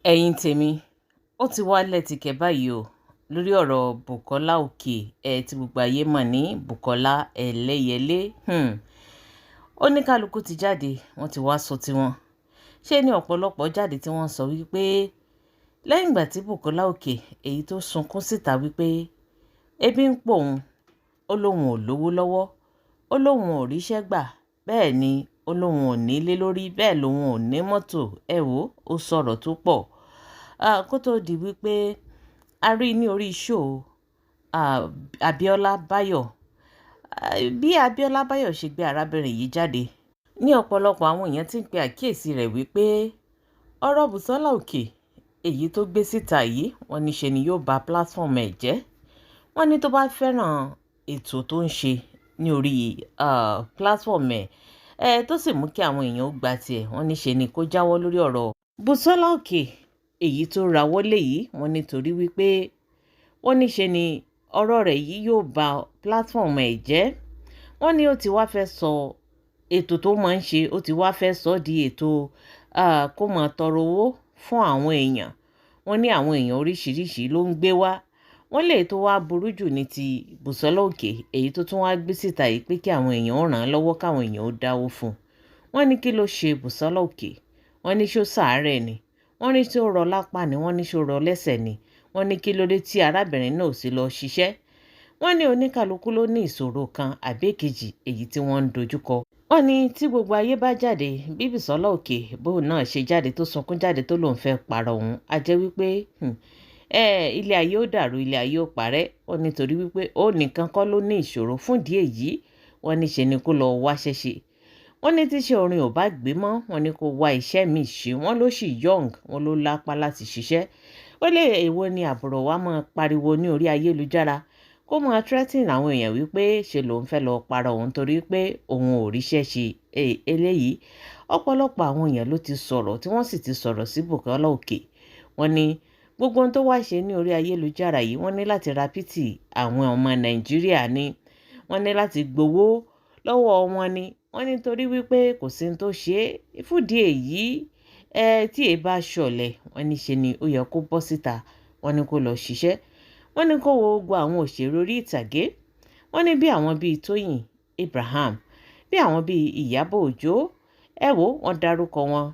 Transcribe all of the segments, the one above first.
Ẹ̀yin tèmi, ó ti wá lẹ́tìkẹ́ báyìí o lórí ọ̀rọ̀ Bukola Òkè ẹ̀ tí gbogbo ayé mọ̀ ní Bukola Ẹlẹ́yẹlé. Oníkálukú ti jáde, wọ́n ti wá sọ tiwọn. Ṣé ní ọ̀pọ̀lọpọ̀ jáde tí wọ́n sọ wípé lẹ́yìn ìgbà tí Bukola Òkè èyí tó sunkún síta wípé ebi ń pòun, ó lóun ò lówó lọ́wọ́, ó lóun ò ríṣẹ́ gbà, bẹ́ẹ̀ ni ó lóun ò nílé lórí, bẹ́ẹ̀ lòun ò ní mọ́tò. Ẹ wò ó, sọ̀rọ̀ tó pọ̀. Kó tó di wípé a rí ní orí show Abiola Bayo. Bí Abiola Bayo ṣe gbé arábìnrin yìí jáde ní ọ̀pọ̀lọpọ̀ àwọn èèyàn tí ń pe àkíyèsí rẹ̀ wípé ọ̀rọ̀ Bukola Òkè èyí tó gbé síta yìí, wọ́n ní ṣe ni yóò ba platform ẹ̀ jẹ́. Wọ́n ní tó bá fẹ́ràn ètò tó ń ṣe ní orí platform ẹ̀ tó sì mú kí àwọn èèyàn ó gba tiẹ̀, wọ́n ní ṣe ni kó jáwọ́ lórí ọ̀rọ̀ Bukola Òkè èyí tó rawọ́ lé yìí. Wọ́n nítorí wípé wọ́n ní ṣe ni ọ̀rọ̀ rẹ̀ yìí yóò ba platform ẹ̀ jẹ́. Wọ́n ní ó ti wá fẹ́ sọ ètò tó máa ń ṣe, ó ti wá fẹ́ sọ di ètò kó máa tọrọ owó fún àwọn èèyàn. Wọ́n ní àwọn èèyàn oríṣiríṣi ló ń gbé wá. Wọ́n lè tó wá burú jù ní ti Bukola Òkè èyí tó tún wá gbé síta yìí pé kí àwọn èèyàn ó ràn án lọ́wọ́, káwọn èèyàn ó dáwó fún un. Wọ́n ní kí ló ṣe Bukola Òkè? Wọ́n ní ṣó ṣàárẹ̀ ni? Wọ́n ní ṣó rọ lápá ni? Wọ́n ní ṣó rọ lẹ́sẹ̀ ni? Wọ́n ní kí ló dé tí arábìnrin náà ò sì lọ ṣiṣẹ́? Wọ́n ní oníkálukú ló ní ìṣòro kan àbí èkejì èyí tí wọ́n ń dojúkọ. Wọ́n ní tí gbogbo ayé bá jáde bí Bukola Òkè bóun náà ṣe jáde tó sunkún jáde tó lóun fẹ́ para òun, á jẹ́ wípé ilé ayé ó dàrú, ilé ayé ó parẹ́. Wọ́n nítorí wípé ó nìkan kọ́ ló ní ìṣòro. Fún ìdí èyí, wọ́n ní ṣe ni kó lọ wáṣẹ́ ṣe. Wọ́n ní tíṣẹ́ orin ò bá gbé mọ́, wọ́n ní kó wá iṣẹ́ míì ṣe. Wọ́n ló sì young, wọ́n ló lápá láti ṣiṣẹ́. Ó lè èwo ni àbùrọ̀ wa máa pariwo ní orí ayélujára, kó máa threaten àwọn èèyàn wípé ṣe lòun fẹ́ lọ para òun torí pé òun ò ríṣẹ́ ṣe. Eléyìí, ọ̀pọ̀lọpọ̀ àwọn èèyàn ló ti sọ̀rọ̀ tí wọ́n sì ti sọ̀rọ̀ sí Bukola Òkè. Wọ́n ní gbogbo ohun tó wá ṣe ní orí ayélujára yìí, wọ́n ní láti ra pity àwọn ọmọ Nàìjíríà ni, wọ́n ní láti gbowó lọ́wọ́ wọn ni. Wọ́n ní torí wípé kò sí ohun tó ṣe é. Fúdìí èyí ẹ tí èé bá ṣọ̀lẹ, wọ́n ní ṣe ni ó yẹ kó bọ́ síta. Wọ́n ní kó lọ ṣiṣẹ́. Wọ́n ní kó wo gbogbo àwọn òṣèré orí ìtàgé. Wọ́n ní bí àwọn bíi Tóyìn Abraham, bí àwọn bíi Ìyábọ̀ Òjó, ẹ wò, wọ́n dárúkọ wọn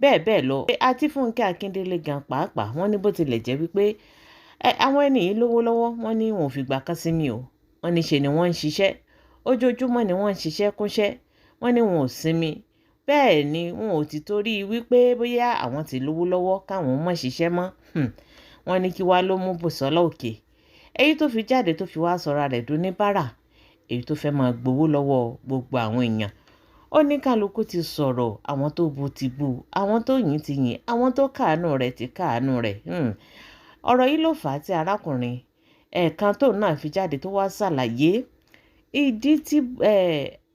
bẹ́ẹ̀ bẹ́ẹ̀ lọ, àti Fúnkẹ́ Akíndélé gan pàápàá. Wọ́n ní bó tilẹ̀ jẹ́ wípé àwọn ẹni yìí lówó lọ́wọ́, wọ́n ní wọn ò fìgbà kan sí mi o. Wọ́n ní ṣe ni wọ́n ń ṣiṣẹ́ ojoojúmọ́, ni wọ́n ń ṣiṣẹ́ kúnṣẹ́. Wọ́n ní wọn ò sinmi, bẹ́ẹ̀ ni wọn ò ti torí wípé bóyá àwọn ti lówó lọ́wọ́ káwọn má ṣiṣẹ́ mọ́. Wọ́n ní kí wá ló mú Bukola Òkè èyí tó fi jáde tó fi wá sọra rẹ̀ dún ní bára, èyí tó fẹ́ máa gbowó lọ́wọ́ gbogbo àwọn èèyàn. Ó ní kálukú ti sọ̀rọ̀, àwọn tó bu ti bu, àwọn tó yìn ti yìn, àwọn tó káàánú rẹ̀ ti káàánú rẹ̀. Ọ̀rọ̀ yìí ló fà á tí arákùnrin ẹ̀ẹ̀kan tóun náà fi jáde tó wá ṣàlàyé ìdí tí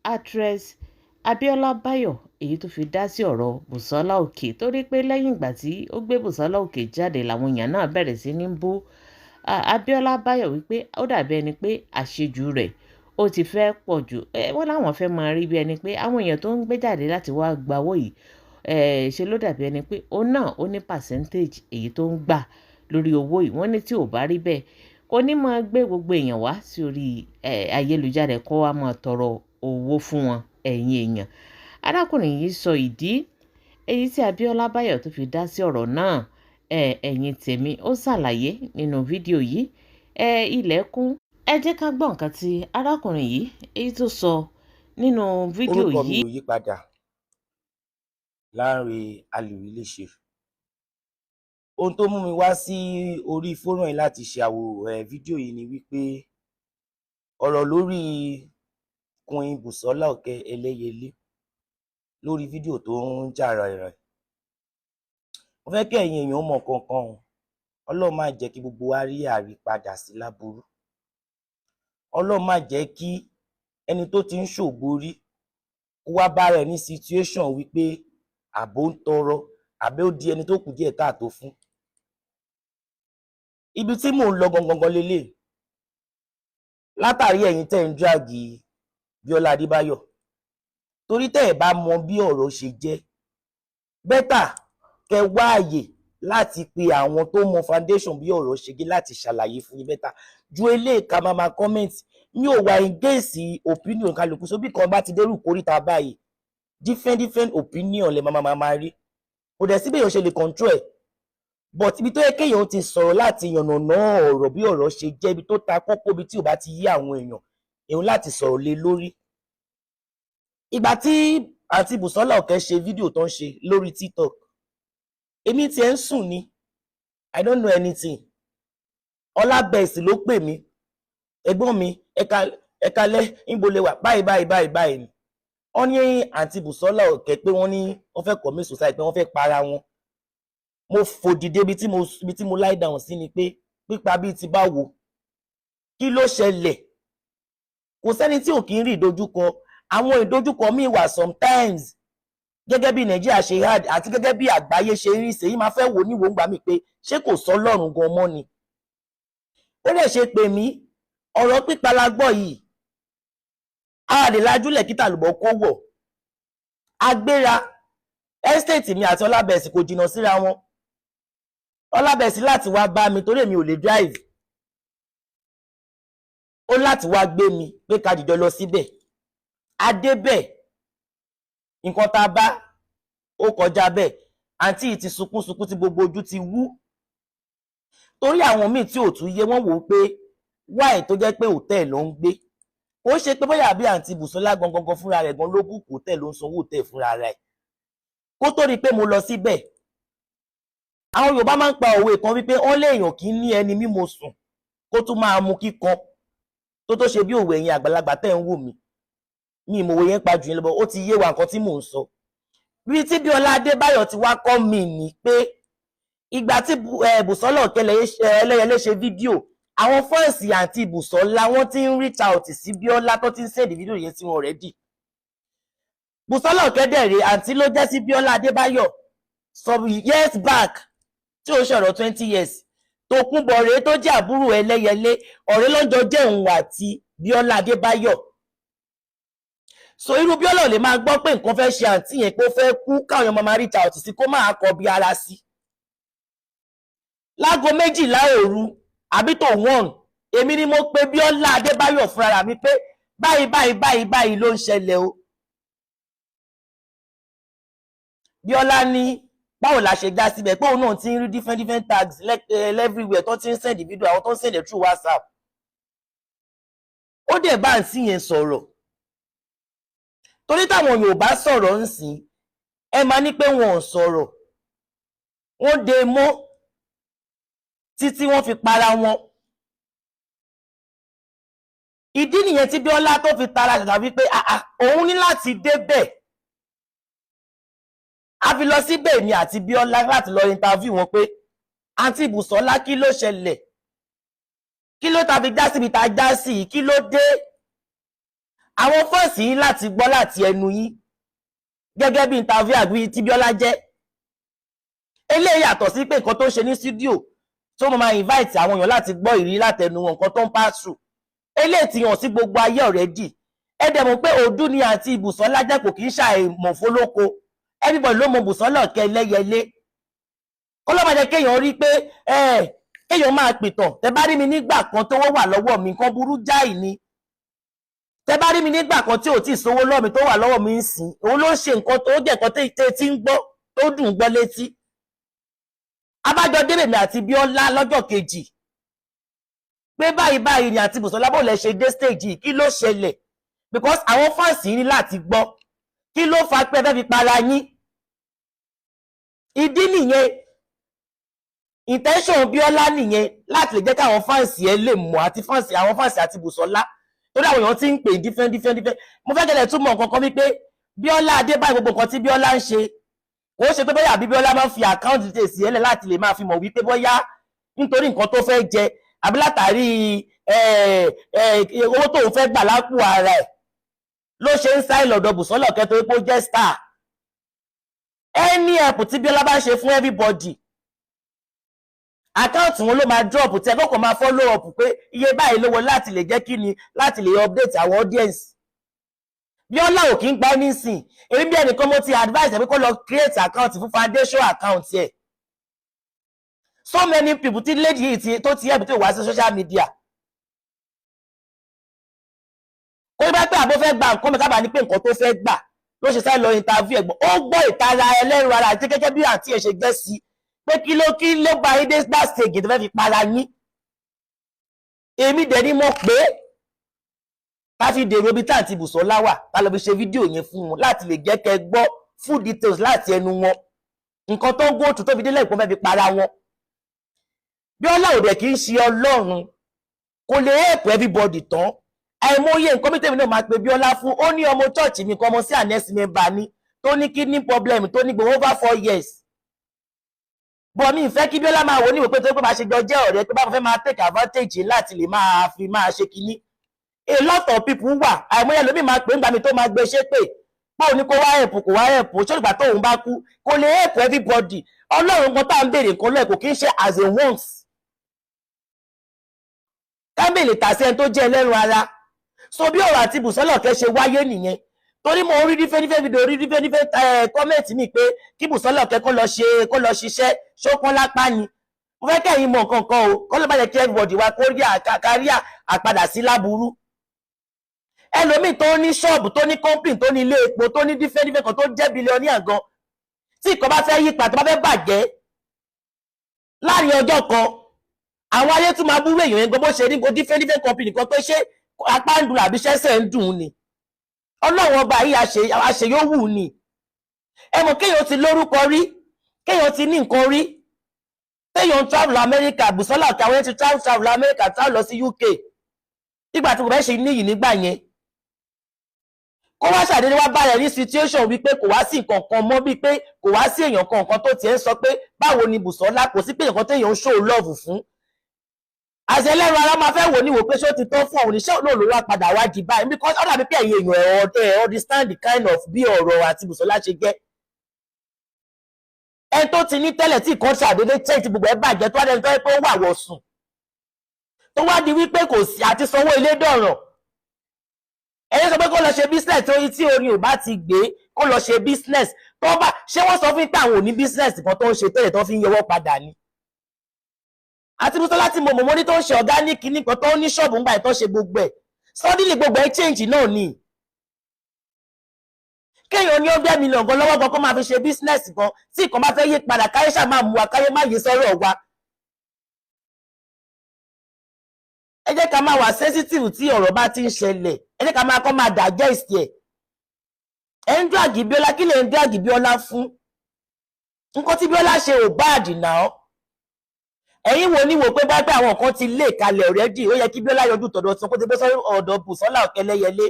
actress Abiola Bayo èyí tó fi dá sí ọ̀rọ̀ Bukola Òkè, torí pé lẹ́yìn ìgbà tí ó gbé Bukola Òkè jáde làwọn èèyàn náà bẹ̀rẹ̀ sí ní bú Abiola Bayo wípé ó dàbí ẹni pé àṣejù rẹ̀ ó ti fẹ́ pọ̀ jù. Wọ́n láwọn fẹ́ máa rí bí ẹni pé àwọn èèyàn tó ń gbé jáde láti wá gbawó yìí, ṣe ló dàbí ẹni pé òun náà ó ní percentage èyí tó ń gbà lórí owó yìí. Wọ́n ní tí ò bá rí bẹ́ẹ̀, kò ní máa gbé gbogbo èèyàn wá sí orí ayélujára kó wá máa tọrọ owó fún wọn. Ẹ̀yin èèyàn, arákùnrin yìí sọ ìdí èyí tí Abiola Bayo tó fi dá sí ọ̀rọ̀ náà. Ẹ̀yin tèmi, ó ṣàlàyé nínú fídíò yìí. Ilẹ̀ kún. Ẹ jẹ́ ká gbọ́ nǹkan tí arákùnrin yìí èyí tó sọ nínú fídíò Orúkọ mi yìí. ò yí padà, Lánrè Alèwíléṣe. Ohun tó mú mi wá sí orí fọ́nrán yìí láti ṣe àwò fídíò yìí ni wípé ọ̀rọ̀ lórí Queen Bùsọ́lá Òkè Ẹlẹ́yẹlé lórí fídíò tó ń jà ràìnràìn. Mo fẹ́ kí ẹ̀yin èèyàn mọ̀ kankan o. Ọlọ́run má jẹ́ kí gbogbo wa rí àrípadà sí láburú. Ọlọ́run má jẹ́ kí ẹni tó ti ń ṣògo rí kó wá bára ẹ̀ ní situation wípé àbó ń tọrọ, àbí ó di ẹni tó kù díẹ̀ káàtó fún. Ibi tí mò ń lọ gangan gan lélẹ̀, látàrí ẹ̀yin tẹ́ ń drag Bíọ́lá Adébáyọ̀, torí tẹ́ ẹ̀ bá mọ bí ọ̀rọ̀ ṣe jẹ́, better kẹ́ wá àyè. Láti pe àwọn tó mọ foundation bí ọ̀rọ̀ ṣe gé láti ṣàlàyé fún yín better ju eléyìí ká máa máa comment. Mi ò wá against opinion kálukú, so bí kan bá ti dérú kórìíta báyìí, different different opinion lè máa rí. Kò dẹ̀ sí bí èèyàn ṣe lè control ẹ̀, but ibi tó yẹ kéèyàn ti sọ̀rọ̀ láti yànnàná ọ̀rọ̀ bí ọ̀rọ̀ ṣe jẹ́, ibi tó ta kókó, ibi tí ò bá ti yí àwọn èèyàn, èèyàn láti sọ̀rọ̀ lé lórí. Ìgbà tí àǹtí Bùsọ́lá Òkè ṣe fídíò tó ń ṣe lórí TikTok, èmi tiẹ̀ ń sùn ni, I don't know anything. Ọlábẹ̀sì ló pè mí, "Ẹ̀gbọ́n mi, ẹ kalẹ́, níbo lẹ wà?" Báyìí báyìí báyìí báyìí ni wọ́n ní àǹtí Bùsọ́lá Òkè pé wọ́n ní wọ́n fẹ́ commit suicide, pé wọ́n fẹ́ para wọn. Mo fò dìde ibi tí mo lie down sí ni pé pípa bíi ti báwo? Kí ló ṣẹlẹ̀? Kò sẹ́ni tí ò kí ń rí ìdojúkọ. Àwọn ìdojúkọ míì wà sometimes, gẹ́gẹ́ bí Nàìjíríà ṣe hard àti gẹ́gẹ́ bí àgbáyé ṣe rí, ṣèyí máa fẹ́ wò níwò ńgbà mí pé ṣé kò sọ Ọlọ́run gan mọ́ ni. Ó lè ṣe pè mí, ọ̀rọ̀ pípa la gbọ́ yìí, a lè lajúlẹ̀ kí tàlùbọ̀ kó wọ̀. Agbéra estate mi àti Ọlábẹ̀sì kò jìnnà síra wọn. Ọlábẹ̀sì láti wá bá mi torí èmi ò lè drive, ó láti wá gbé mi pé ká jìjọ lọ síbẹ̀. A débẹ̀, nǹkan tá a bá ó kọjá bẹ́ẹ̀. Àǹtí yìí ti sunkún sunkún tí gbogbo ojú ti wú, torí àwọn míì tí ò tún yé wọ́n wò ó pé why tó jẹ́ pé hòtẹ́ẹ̀lì ló ń gbé. Ó ṣe pé bóyá bí àǹtí Bùsọ́lá gangan fúnra rẹ̀ gan ló book hòtẹ́ẹ̀lì, ló ń sanwó hòtẹ́ẹ̀lì fúnra rẹ̀. Kó tó rí i pé mo lọ síbẹ̀, àwọn Yorùbá máa ń pa òwe kan wípé wọ́n lé èèyàn kì í ní ẹni mímo sùn kó tún máa mu kíkan tó tó ṣe bí òwe. Ẹ̀yin àgbàlagbà tẹ́ ń wò mí, mi ìmọ̀wé yẹn pa jù yín lọ, ó ti yé wa nǹkan tí mò ń sọ. Bí tí Bíọ́lá Adébáyọ̀ ti wá kọ́ mi ní pé ìgbà tí Bùsọ́lá Ẹlẹ́yẹlé ṣe fídíò, àwọn fans àǹtí Bùsọ́lá, wọ́n ti ń reach out sí Bíọ́lá, tó ti ń send fídíò yẹn sí wọn already. Bùsọ́lá Òkèdèrè, àǹtí ló jẹ́ sí Bíọ́lá Adébáyọ̀ some years back, tí ó ṣọ̀rọ̀ 20 years. Tòkunbọ̀ rèé tó jẹ́ àbúrò Ẹlẹ́yẹlé, ọ̀rẹ́ lọ́jọ́ jẹ́ òun àti Bíọ́lá Adébáyọ̀. So irú Bíọ́lá ò lè máa gbọ́ pé nǹkan fẹ́ ṣe àǹtí yẹn, pé ó fẹ́ kú, káwọn èèyàn máa reach out sí, kó máa kọ bí ara sí. Láago 12 òru àbí tó 1, èmi ni mo pe Bíọ́lá Adébáyọ̀ fúnra mi pé báyìí báyìí báyìí báyìí ló ń ṣẹlẹ̀ o. Bíọ́lá ní báwo la ṣe já síbẹ̀, pé òun náà ti ń rí different different tags everywhere tó ti ń send video, àwọn tó ń send it through WhatsApp. Ó dẹ̀ bá àǹtí yẹn sọ̀rọ̀, torí táwọn Yorùbá sọ̀rọ̀ ń sìn, ẹ máa ní pé wọn ò sọ̀rọ̀, wọ́n dé mọ́ títí wọ́n fi para wọn. Ìdí nìyẹn tí Bíọ́lá tó fi tara ṣàṣà wípé òun ní láti débẹ̀. A fi lọ síbẹ̀, èmi àti Bíọ́lá, láti lọ interview wọn pé àǹtí Bùsọ́lá, kí ló ṣẹlẹ̀? Kí ló ta fi já síbi tá a já sí yìí? Kí ló dé? Àwọn fans yín láti gbọ́ láti ẹnu yín gẹ́gẹ́ bí interview àgbí tí Bíọ́lá jẹ́. Eléyìí yàtọ̀ sí pé nǹkan tó ń ṣe ní studio, tó máa invite àwọn èèyàn láti gbọ́ ìrírí látẹnu wọn, nǹkan tó ń pass through. Eléyìí ti hàn sí gbogbo ayé already. Ẹ dẹ̀ mọ̀ pé òdú ni àǹtí Bùsọ́lá jẹ́, kò kì í ṣàìmọ̀ fólóko. Everybody ló mọ Bùsọ́lá Òkè Ẹlẹ́yẹlé. Kó ló máa jẹ́ kéèyàn rí pé kéèyàn máa pìtàn. Tẹ bá rí mi nígbà kan tó wà lọ́wọ́ mi, nǹkan burú jáì ni. Tẹ bá rí mi nígbà kan tí ò tí ì sówó lọ́wọ́ mi, tó wà lọ́wọ́ mi ń sìn, òun ló ṣe nǹkan tó jẹ́ nǹkan tẹ́ tí ń gbọ́ tó dùn gbọ́ létí. Abájọ débèmí àti Bíọ́lá lọ́jọ́ kejì pé báyìí báyìí ni àǹtí Bùsọ́lá, bó lẹ ṣe dé stage yìí? Kí ló ṣẹlẹ̀? Because àwọn fans yìí ní láti gbọ́ kí ló fa pé ẹ fẹ́ fi para yín. Ìdí nìyẹn, intention Bíọ́lá nìyẹn, láti lè jẹ́ káwọn fans ẹ lè mọ̀ àti fans, àwọn fans àti Bùsọ́lá, torí àwọn èèyàn ti ń pè different different different. Mo fẹ́ kẹ́lẹ̀ túmọ̀ nǹkan kan wípé Bíọ́lá Adébáyọ̀, gbogbo nǹkan tí Bíọ́lá ń ṣe, kò ṣe pé bóyá àbí Bíọ́lá máa ń fi account details ẹlẹ̀ láti lè máa fi mọ̀ wípé bóyá nítorí nǹkan tó fẹ́ jẹ àbí látàrí owó tóun fẹ́ gbà lápò ara ẹ̀ ló ṣe ń sáì lọ́dọ̀ Bùsọ́lá Òkè, torí pé ó jẹ́ star. Any help tí Bíọ́lá bá ń ṣe fún everybody, account wọn ló máa drop, tí ẹ kọ́kọ́ máa follow up pé iye báyìí lówó, láti lè jẹ́ kí ni, láti lè update àwọn audience. Bíọ́lá ò kí ń gba anything. Èmi bí ẹnìkan, mo ti advice ẹ pé kó lọ create account fún foundation account ẹ̀. So many people tí lady yìí ti tó ti help tó wá sí social media, kó bá pé àbó fẹ́ gba nǹkan mẹ́ta bá ní pé nǹkan tó fẹ́ gbà ló ṣe sáré lọ interview. Ẹ̀gbọ́n ó gbọ́ ìtara ẹlẹ́rù ara àti gẹ́gẹ́ bí àǹtí ẹ̀ ṣe gbẹ́ sí pé kí ló bá yín dé that stage tó fẹ́ fi para yín. Èmi dẹ̀ ni mo pé ká fi dèrò ibi tá àǹtí Bùsọ́lá wà, ká lọ fi ṣe fídíò yẹn fún wọn láti lè jẹ́ kẹ́ gbọ́ full details láti ẹnu wọn, nǹkan tó ń go through tó fi délẹ̀ ìpọ́n fẹ́ fi para wọn. Bíọ́lá ò dẹ̀ kì í ṣe Ọlọ́run, kò lè help everybody tán. Àìmọye nǹkan bí tèmi náà máa pe Bíọ́lá fún. Ó ní ọmọ church mi kan, ọmọ sí ànẹ́sì member ni, tó ní kidney problem, tó ní gbogbo over 4 years bọ̀. Mi ìfẹ́ kí Bíọ́lá máa wò ní ìwé pé tó pé máa ṣe jọ jẹ́ ọ̀rẹ́, pé báwo fẹ́ máa take advantage láti lè máa fi máa ṣe kinní. A lot of people wà, àìmọye lómi máa pè ń gbà mí tó máa gbé ṣépè pé òun ní kó wá help, kó wá help. Ṣé ìgbà tóun bá kú, kò lè help everybody. Ọlọ́run kan tá à ń béèrè nǹkan lọ́ọ̀ kò kí ń ṣe as a once kábèlè tà sí ẹni tó jẹ́ ẹlẹ́run ara. So bí ọ̀rọ̀ àti Bùsọ́lá Òkè ṣe wáyé nìyẹn, torí mo rí different different video, rí different different comment mi pé kí Bùsọ́lá Òkè kó lọ ṣe, kó lọ ṣiṣẹ́ ṣókán lápá ni. Mo fẹ́ kẹ́yìn mọ̀ nǹkan kan o, kó ló bá jẹ́ kí everybody wa kó rí kárí àpadà sí láburú. Ẹlòmíì tó ní ṣọ́ọ̀bù, tó ní company, tó ní ilé epo, tó ní different different kan, tó jẹ́ billionaire gan, tí nǹkan bá fẹ́ yí padà, tó bá fẹ́ bàjẹ́ láàrin ọjọ́ kan, àwọn ayé tún máa búrú èèyàn yẹn gan. Bó ṣe rí different different company kan pé ṣé apá ń dùn àbí ṣẹ́sẹ̀ ń dùn ni. Ọlọ́run ọba yìí àṣeyówù ni. Ẹ mọ̀ kéèyàn ti lórúkọ rí, kéèyàn ti ní nǹkan rí, téèyàn ń travel America. Bùsọ́lá Òkè, àwọn yẹn ti travel travel America, travel lọ sí UK nígbà tí kò fẹ́ ṣe níyì nígbà yẹn, kó wá ṣàdédé wá bá rẹ̀ ní situation wípé kò wá sí nǹkan kan mọ́, bíi pé kò wá sí èèyàn kan tó tiẹ̀ ń sọ pé báwo ni Bùsọ́lá, kò sí pé èèyàn kan téèyàn ń show love fún. Àṣẹ ẹlẹ́rọ ara máa fẹ́ wò ní wò pé ṣó ti tán fún òun ní, ṣé òun náà ló wá padà wá di báyìí? Because ó dàbí pé ẹ̀yin èèyàn ẹ̀ understand the kind of bí ọ̀rọ̀ àti Bùsọ́lá ṣe jẹ́. Ẹni tó ti ní tẹ́lẹ̀ tí nǹkan ṣàdédé change, tí gbogbo ẹ̀ bàjẹ́, tó wá dẹni tó yẹ pé ó wà wọ̀sùn, tó wá di wípé kò sí àti sanwó ilé dọ̀rọ̀. Ẹ̀yin sọ pé kó lọ ṣe business tó tí orin ò bá ti gbé, kó lọ ṣe business tó bá ṣé. Wọ́n sọ fún pé àwọn ò ní business kan tó ń ṣe tẹ́lẹ̀ tó fi ń yọwọ́ padà ni. Àti Bùsọ́lá tí mo mọ̀, mo ní tó ń ṣe organic nìkan, tó ní ṣọ́ọ̀bù ńgbà tó ṣe gbogbo ẹ̀, suddenly gbogbo ẹ̀ change náà ni. Kéèyàn ní 100 million gan lọ́wọ́ gan, kó máa fi ṣe business gan, tí nǹkan bá fẹ́ yí padà, káyé ṣáà máa mú wa, káyé má yí sọ́rọ̀ wa. Ẹ jẹ́ ká máa wà sensitive tí ọ̀rọ̀ bá ti ń ṣẹlẹ̀. Ẹ jẹ́ ká máa kọ́ máa digest ẹ̀. Ẹ ń drag Bíọ́lá, kí lè ń drag Bíọ́lá fún? Nǹkan tí Bíọ́lá ṣe ò bad náà. Ẹ̀yin wo ní wo pé bá pé àwọn kan ti lé kalẹ̀ already, ó yẹ kí Bíọ́lá yọjú tọ̀dọ̀ tí kò ti bẹ́ sọ́rí ọ̀dọ̀ Bùsọ́lá Òkè Ẹlẹ́yẹlé.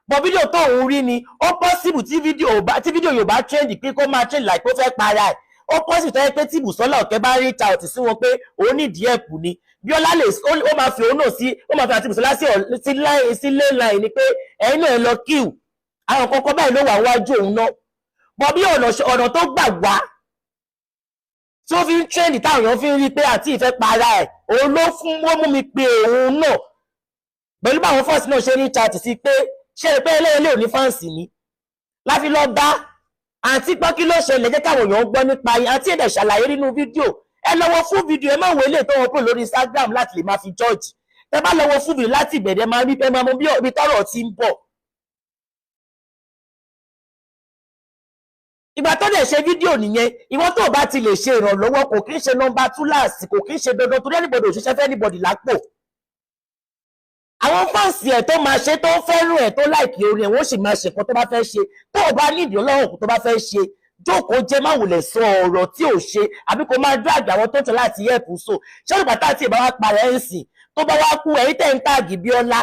But fídíò tó ń rí ni ó possible tí fídíò yóò bá trend, pé kó máa trend like ó fẹ́ para ẹ̀. Ó possible tó yẹ pé tí Bùsọ́lá Òkè bá reach out sí wọn pé òun ní ìdí ẹ̀pù ni, Bíọ́lá lè ó máa fi òun náà sí, ó máa fi àti Bùsọ́lá sí line ni pé ẹ̀yin náà ẹ lọ queue, àwọn kọ̀ọ̀kan báyìí ló wà wájú òun náà. But bí ọ̀nà tó gbà wá tí ó fi ń trend, táwọn èèyàn fi ń rí pé àti ìfẹ́ para ẹ̀, òun ló fún ó mú mi pé òun náà pẹ̀lú báwọn fans náà ṣe ní chat sí pé ṣé ẹ pé ẹlẹ́yẹlé ò ní fans ni láfi lọ bá àǹtí gbọ́ kí ló ṣẹlẹ̀, jẹ́ káwọn èèyàn gbọ́ nípa yín. Àǹtí ẹ̀dẹ̀ ṣàlàyé nínú fídíò. Ẹ lọ wo fún fídíò, ẹ má wo eléyìí tó wọn kúrò lórí Instagram láti lè máa fi judge. Ẹ bá lọ wo fún fídíò láti ìbẹ̀rẹ̀, máa rí, ẹ máa mọ bí ibi tọ́rọ̀ ti ń bọ̀. Ìgbà tó dẹ̀ ṣe fídíò nìyẹn. Ìwọ tó bá ti lè ṣe ìrànlọ́wọ́, kò kí ń ṣe nọ́mbà túláàsì, kò kí ń ṣe dandan, torí anybody òṣìṣẹ́ fẹ́ anybody lápò. Àwọn fans ẹ̀ tó máa ṣe, tó ń fẹ́ràn ẹ̀, tó like orin ẹ̀, wọ́n sì máa ṣe nǹkan tó bá fẹ́ ṣe. Tó o bá nídìí ọlọ́run tó bá fẹ́ ṣe, jókòó jẹ́, má wulẹ̀ sọ ọ̀rọ̀ tí ò ṣe àbí kó máa drag àwọn tó ń tẹ̀ láti help. So ṣé ìgbà tá àti ìbá wa parẹ́ ń sìn, tó bá wá kú, ẹ̀yin tẹ̀ ń tag Bíọ́lá,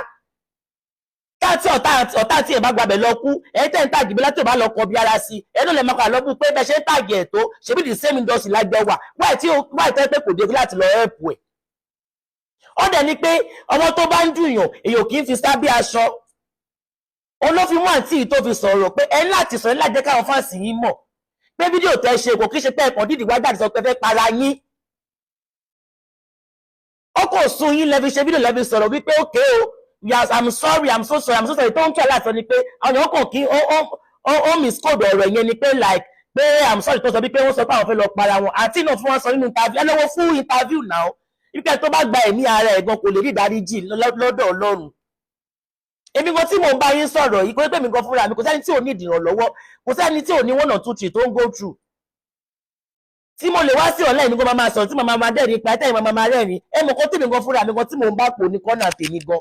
táàtì ọ̀tá àti ìbá gbàbẹ̀ lọ kú, ẹ̀yin tẹ̀ ń tag Bíọ́lá, tí ò bá lọ kọ bí ara sí, ẹnu lè máa kọ́ àlọ́ bú pé bẹ́ẹ̀ ṣe ń tag ẹ̀ tó ṣebí the same industry lájọ wà, wáì tí wáì tẹ́ pé kò dé láti lọ help ẹ̀. Ó dẹ̀ ní pé ọmọ tó bá ń dùnyàn, èèyàn kì í fi sábẹ́ aṣọ. Olófin mú àǹtí yìí tó fi sọ̀rọ̀ pé ẹ ní láti sọ, ẹ ní láti jẹ́ káwọn fans yín mọ̀ pé fídíò tẹ́ ṣe kò kí ṣe pé ẹ̀kan dídì wá jáde sọ pé fẹ́ para yín. Ó kò sun yín lẹ́fi ṣe fídíò, lẹ́fi sọ̀rọ̀ wípé okay o, yes, I'm sorry, I'm so sorry, I'm so sorry. Tó ń tọ́ láti sọ ni pé àwọn èèyàn kàn kí ó misquote ọ̀rọ̀ yẹn ni pé like Pé I'm sorry tó sọ wípé wọ́n sọ pé àwọn fẹ́ lọ para wọn, àǹtí náà fún wọn sọ nínú interview, ẹ lọ́wọ́ fún interview náà, wípé tó bá gba ẹ̀mí ara ẹ̀ gan kò lè rí ìdáríjì lọ́dọ̀ Ọlọ́run. Èmi gan tí mò ń bá yín sọ̀rọ̀ yìí, kò pé mi gan fúnra mi, kò sẹ́ni tí ò ní ìdìrànlọ́wọ́, kò sẹ́ni tí ò ní one or two three tó ń go through tí mo lè wá sí ọ̀la ìní gan máa sọ̀rọ̀ tí màá máa dẹ́rìn pa ẹ̀tẹ́yìn máa máa rẹ́rìn. Ẹ mọ̀ kó tèmi gan fúnra mi gan tí mò ń bá pò ní kọ́nà tèmi gan,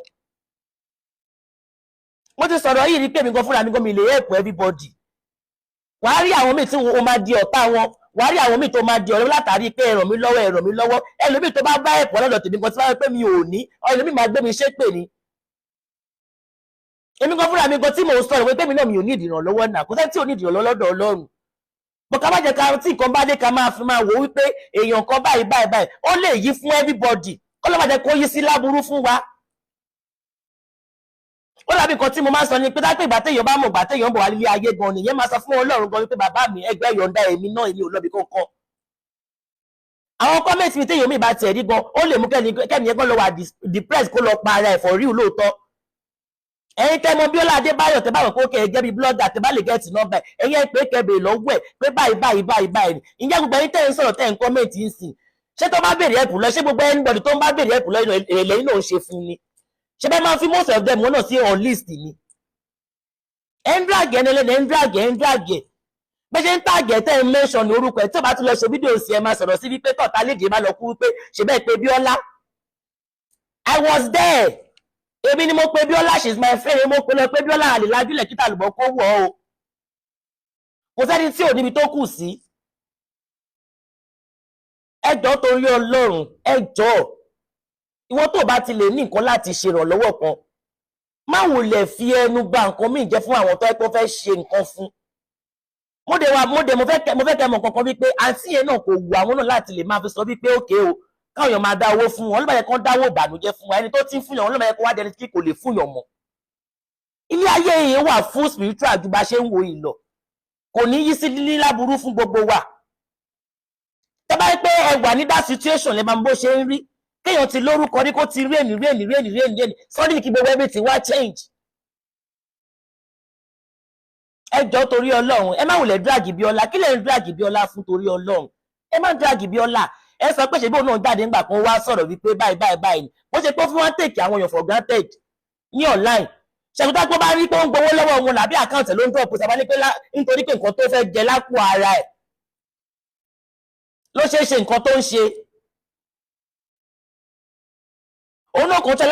mo ti sọ̀rọ̀ yìí rí pé mi gan fúnra mi gan mi lè help everybody. Wàá rí àwọn míì tí wọ́n máa di ọ̀tá wọn, wàá rí àwọn míì tó máa di ọ̀rẹ́ látàrí pé ẹ ràn mí lọ́wọ́, ẹ ràn mí lọ́wọ́. Ẹlòmíì tó bá bá ẹ̀pọ̀ lọ́dọ̀ tèmi gan tí wọ́n pé mi ò ní, ẹlòmíì máa gbé mi ṣépè ni. Èmi gan fúnra mi gan tí mò ń sọ̀rọ̀ pé mi náà mi ò ní ìdìrànlọ́wọ́ náà, kò sẹ́ni tí ò ní ìdìrànlọ́wọ́ lọ́dọ̀ Ọlọ́run bọ̀. Ká má jẹ́ ká tí nǹkan bá dé ká máa fi máa wò wípé èèyàn kan báyìí báyìí báyìí, ó lè yí fún everybody, kó ló má jẹ́ kó yí sí láburú fún wa. Ó dàbí nǹkan tí mo máa ń sọ ni pé dápẹ́ ìgbà téèyàn bá mọ̀ ìgbà téèyàn ń bọ̀ wá nílé ayé gan nìyẹn, máa sọ fún Ọlọ́run gan wípé bàbá mi, ẹgbẹ́ yọ̀ǹda èmi náà, èmi ò lọ́bi kankan. Àwọn comment mi téèyàn mi bá tiẹ̀ rí gan, ó lè mú kẹ́ni yẹn gan lọ wà depressed, kó lọ pa ara ẹ̀ for real lóòótọ́. Ẹ̀yin tẹ́ mọ̀ Bíọ́lá Adébáyọ̀, tẹ́ bá wọ̀ kó kẹ́ ẹ jẹ́ bí blogger, tẹ́ bá lè get number ẹ̀yin, ẹ̀ pé kẹ́ bèèrè lọ́wọ́ ẹ̀ pé báyìí báyìí báyìí báyìí. Ìyẹn gbogbo ẹ̀yin tẹ́ ń sọ̀rọ̀, tẹ́ ń comment ń sìn, ṣé tó bá béèrè ẹ̀pù lọ, ṣé gbogbo anybody tó ń bá béèrè ẹ̀pù lọ lẹ́yìn náà ń ṣe fún ni? Ṣé bẹ́ẹ̀ máa ń fi most of them wọn náà sí on list ni? Ẹ̀ ń drag ẹ̀ nílẹ̀, ẹ̀ ń drag ẹ̀, ń drag ẹ̀ bẹ́ẹ̀ ṣe ń tag ẹ̀, tẹ́ ń mention ní orúkọ ẹ̀. Tí ó bá tún lọ ṣe fídíò sí, ẹ máa sọ̀rọ̀ sí wípé tọ̀tà lédè má lọ kú wípé ṣe bẹ́ẹ̀ pé Bíọ́lá. I was there. Èmi ni mo pe Bíọ́lá, she is my friend. Mo pe lọ pé Bíọ́lá àlè lájúlẹ̀ kíta lùbọ́ kó wọ̀ o. Kò sẹ́ni tí ò níbi tó kù sí. Ẹ jọ̀ọ́, torí Ọlọ́run, ẹ jọ̀ọ́, ìwọ tó bá ti lè ní nǹkan láti ṣe ìrànlọ́wọ́ kan, má wulẹ̀ fi ẹnu bà nǹkan míì jẹ́ fún àwọn tó ẹ pé ó fẹ́ ṣe nǹkan fún. Mo dé wa, mo dé mo fẹ́ kẹ́ mọ̀ kankan wípé àǹtí yẹn náà kò wù àwọn náà láti lè máa fi sọ wípé òkè o, káwọn èèyàn máa dá owó fún wọn. Ló bá yẹ kán dáwó ìbànújẹ́ fún wa, ẹni tó ti ń fún yàn wọn ló bá yẹ kó wá dẹni tí kò lè fún yàn mọ́. Ilé ayé yìí wà fún spiritual ju bá ṣe ń wo ìlọ, kò ní yí sí ní láburú fún gbogbo wa. Tẹ́ bá rí pé ẹ wà ní that situation, lè máa bó ṣe ń rí kéèyàn ti lórúkọ ní kó ti rí ènì rí ènì rí ènì rí ènì rí ènì, suddenly kí gbogbo everything wá change. Ẹ jọ̀ọ́, torí Ọlọ́run, ẹ má wulẹ̀ drag Bíọ́lá. Kí lè ń drag Bíọ́lá fún? Torí Ọlọ́run, ẹ má drag Bíọ́lá. Ẹ sọ pé ṣèbí òun náà jáde ńgbà kan wá sọ̀rọ̀ wípé báyìí báyìí báyìí, bó ṣe pé fún wọn take àwọn èèyàn for granted ní online. Ṣèkúta pé ó bá rí pé ó ń gbowó lọ́wọ́ wọn làbí account ló ń drop sábà ní pé nítorí pé nǹkan tó fẹ́ jẹ lápò ara ẹ̀ ló ṣe é ṣe nǹkan tó ń ṣe. Òun náà kàn tẹ́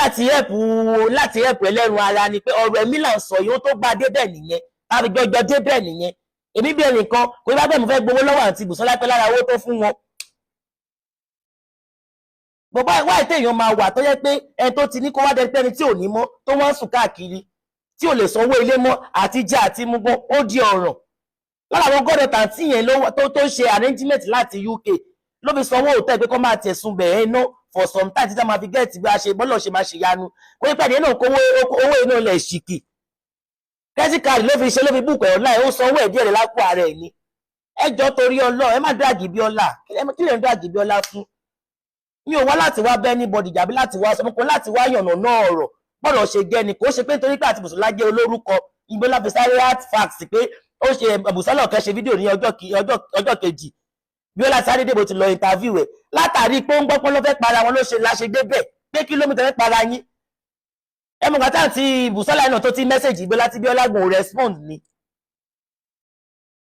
láti help ẹlẹ́run ara ni pé ọ̀rọ̀ ẹ̀mí là ń sọ yìí, ó tó gbá débẹ̀ nìyẹn, tàbí jọjọ débẹ̀ nìyẹn. Èmi bí ẹnìkan kò ní bá bẹ́ẹ̀, mo fẹ́ gbowó lọ́wọ́ àǹtí Bùsọ́lá pé lára owó tó fún wọn. Bọ̀bá ìwá ìtẹ̀ èèyàn máa wà tó yẹ pé ẹni tó ti ní kó wá dẹni pé ẹni tí ò ní mọ́ tó wọ́n ń sùn káàkiri, tí ò lè sanwó ilé mọ́, àti jẹ àti mú gan ó di ọ̀ràn. Lára àwọn gọ́dọ̀ tàǹtí yẹn tó ṣe arrangement láti UK ló fi sanwó hotel pé kó máa tẹ̀sùn bẹ̀ẹ́ iná for some time títí a máa fi get bí a ṣe bọ́lọ̀ ṣe máa ṣe yanu kó ní pẹ̀lú náà kówó owó iná ilẹ̀ ṣìkì. Credit card ló fi ṣe, ló fi book ẹ̀ online, ó sanwó ẹ̀ díẹ̀ rẹ̀ lápò ara ẹ̀ ni. Ẹ jọ, torí Ọlọ́run, ẹ má drag Bíọ́lá. Kí lè ń drag Bíọ́lá fún? Mi ò wá láti wá bẹ́ anybody jàbí láti wá sọ pé láti wá yànnà náà ọ̀rọ̀ bọ́ọ̀lù ṣe jẹ́ ni. Kò ṣe pé nítorí pé àti Bùsọ́lá jẹ́ olórúkọ ìgbélá fi sáré hard facts pé ó ṣe Bùsọ́lá ọ̀kẹ́ ṣe fídíò ní ọjọ́ kejì, Bíọ́lá sáré débò ti lọ interview ẹ̀ látàrí pé ó ń gbọ́ pé ló fẹ́ para wọn ló ṣe láṣẹ débẹ̀ pé kìlómítà fẹ́ para yín. Ẹ mọ̀ kàtà àti Bùsọ́lá náà tó ti message ìgbélá tí Bíọ́lá gùn respond ni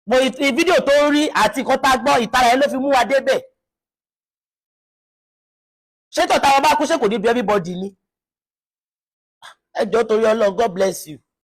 mo fídíò tó ń rí àti nǹkan tá a gbọ́, ìtara ẹ ló fi mú wa débẹ̀. Ṣé tọ̀tà wọn bá kú, ṣé kò ní bí everybody ni? Ẹ jọ̀ọ́, torí Ọlọ́run, God bless you.